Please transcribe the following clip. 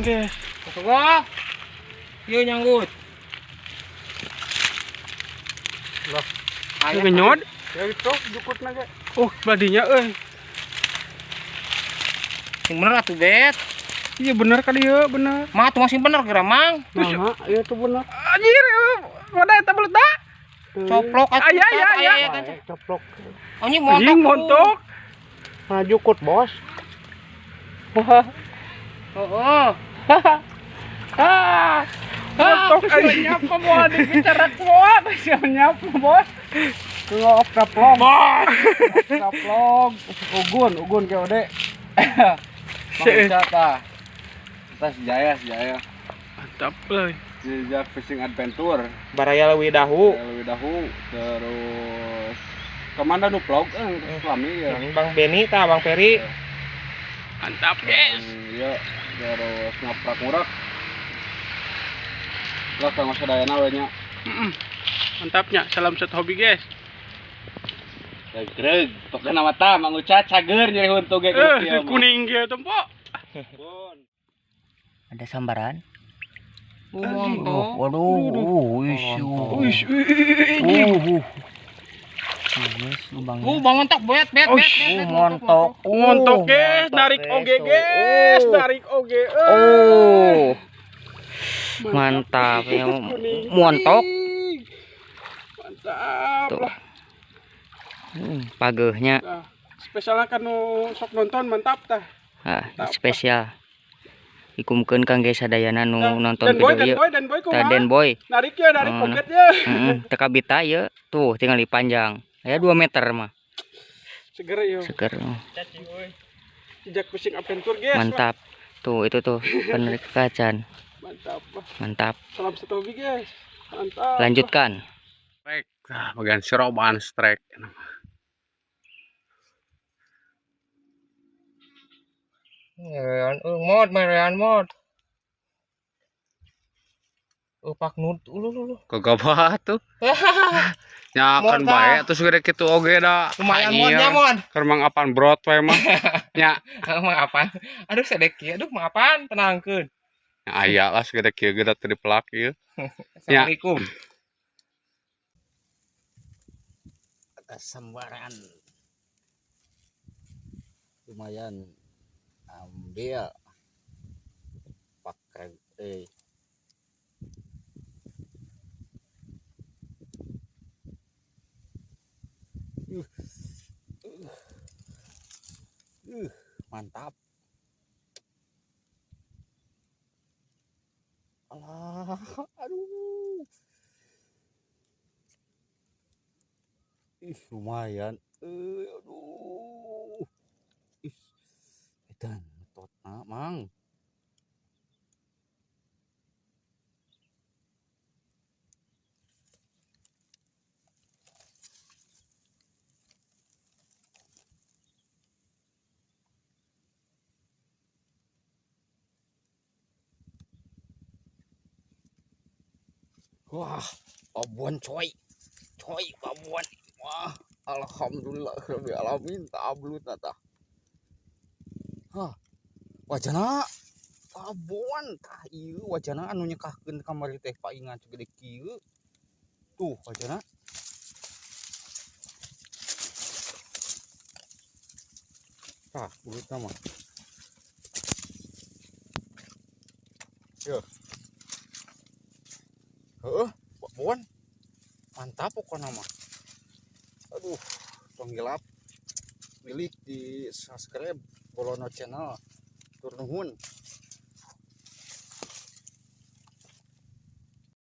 guys. Wah. Ieu nyanggut. Lah, Aya Ngenyod. ya itu jukutna ge. Oh, badinya euy. Sing bener atuh Bet. Iya bener kali ya, bener. Mah tuh masih bener kira Mang. Nah, iya tuh bener. Anjir, wadah eta belut da. Coplok atuh. Aya, aya, aya. Kan. Coplok. Anjing montok. Anjing montok. Nah, jukut, Bos. Heeh. Ah. Montok anjing. Nyapa moal dibicara kuat, nyapa, Bos. Ngop kaplong. Bos. Kaplong. Ugun, ugun ke ode. Mang tah. Kita sejaya. Mantap euy. Jejak Fishing Adventure. Baraya leuwih dahu. Leuwih dahu terus kemana nu vlog suami ya. Bang Beni tah, Bang Peri. Mantap, guys. Iya, terus ngaprak-ngurak. Lah kang sadayana we nya. Mantapnya, salam satu hobi, guys. Greg, pokokna mah tah Mang Uca cager nyeri huntu ge Kuning ge tempo. Ada sambaran. Montok. Waduh, Wih, Bang montok bet bet bet. Montok. Montok guys, narik oge guys, narik oge. Oh. Mantap ya, montok. Mantap lah. Pageuhnya. Spesialnya kan nu sok nonton mantap tah. Ah, spesial. Ikumkeun kangge sadayana nu nonton video ieu. Tah Den Boy. Narik ya, narik pocket ya. Heeh, teu kabita ieu. Tuh tinggal panjang. Aya 2 meter mah. Seger ieu. Seger. Jejak Fishing Adventure guys. Mantap. Tuh itu tuh penarik kacan. Mantap. Mantap. Salam satu hobi guys. Mantap. Lanjutkan. Strike. Nah, bagian seroban strike. Merean mod, merean mod. Pak Nut ulu ulu. Kagabah tuh. Nya kan bae atuh segede kitu oge da. Lumayan modnya mod. Keur mang apaan brot we mah. Nya. Mang apaan? Aduh sedek kieu, aduh mang apaan tenangkeun. Nya aya lah segede kieu ge da teu dipelak ieu. Assalamualaikum. Ada sambaran. Lumayan. Ambil pakai mantap. Alah, aduh. Ih, lumayan. Aduh. Ih. Edan totna, Mang. Wah, babon coy. Coy, babon. Wah, alhamdulillah rabbil alamin tablut tah. Hah. Wajana babon tah ieu wajana anu nyekahkeun kamari teh paingan segede kieu. Tuh wajana. Tah, bulutna mah. Yo. Heeh, babon. Mantap pokokna mah. Aduh, tong hilap. Milik di subscribe Bolono Channel. Tur nuhun.